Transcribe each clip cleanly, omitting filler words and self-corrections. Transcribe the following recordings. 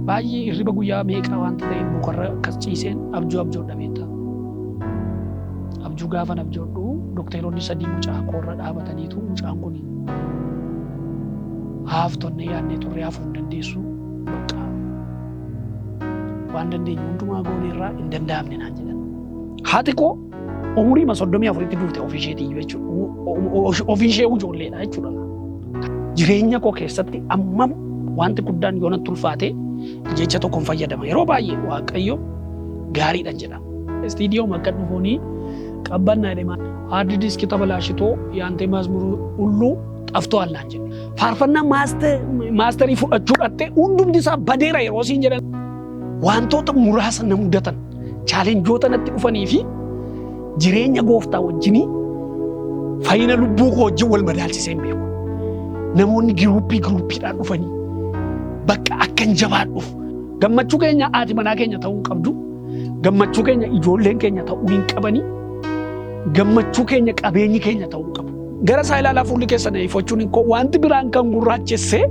Baay'ee hirriba guyyaa meeqaa waanta ta'eef mukarra akkas ciiseen abjuu abjoodha beektaa. Abjuu gaafan abjoodhu dokteeronni sadii mucaa koorra dhaabataniitu mucaan kun haaftonnee yaadnee turre hafuu hin dandeessu bakka waan dandeenyu hundumaa gooneerraa hin danda'amne naan jedhan. Haati koo umurii 34tti duute ofii isheetiyyuu jechuudha. Ofii ishee ijoolleedha jechuudha. Jireenya koo keessatti ammam wanti guddaan yoo natti ulfaate jecha tokkoon fayyadama. Yeroo baay'ee Waaqayyo gaariidhan jedha. Istiidiyoo akka dhufuuni qabbannaa jedhee hard disk ተበላሽቶ ያንተ መዝሙር ሁሉ ጠፍቷል naan jedhe. Faarfannaa maasterii fudhachuu dhattee hundumti isaa badeera yeroo siin jedhan wantoota muraasa na mudatan challengeoota natti dhufanii fi jireenya gooftaa wajjinii fayyina lubbuu koo wajjin wal madaalchisee hin beeku. Namoonni group groupiidhaan dhufanii bakka akkan jabaadhuuf gammachuu keenya haati manaa keenya ta'uu hin qabdu. Gammachuu keenya ijoolleen keenya ta'uu hin qabanii. Gammachuu keenya qabeenyi keenya ta'uu hin qabu. Gara isaa ilaalaa fuulli keessan ifachuun hin wanti biraan kan gurraachessee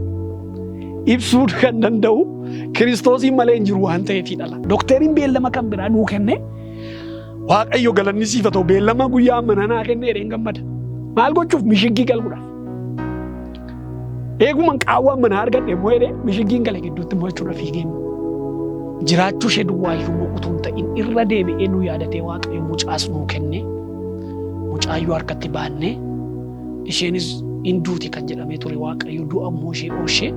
ibsuu kan danda'u Kiristoosiin malee hin jiru waan ta'eefidha. Dookteriin beellama kan biraa nuu kenne Waaqayyo galanni siif haa ta'u beellama guyyaa amma naa kenne jedheen gammada. Maal gochuuf mishigii galguudhaaf. Eeguman qaawwaan manaa argadhe immoo jedhee mishigiin gale gidduutti immoo jechuudha fiigeen. Jiraachuu ishee duwwaa iyyuu utuu hin ta'in irra deebi'ee nu yaadatee Waaqayyo mucaas nuu kenne mucaayyuu harkatti baannee isheenis hin duuti kan jedhamee ture Waaqayyo du'a immoo ishee ooshee.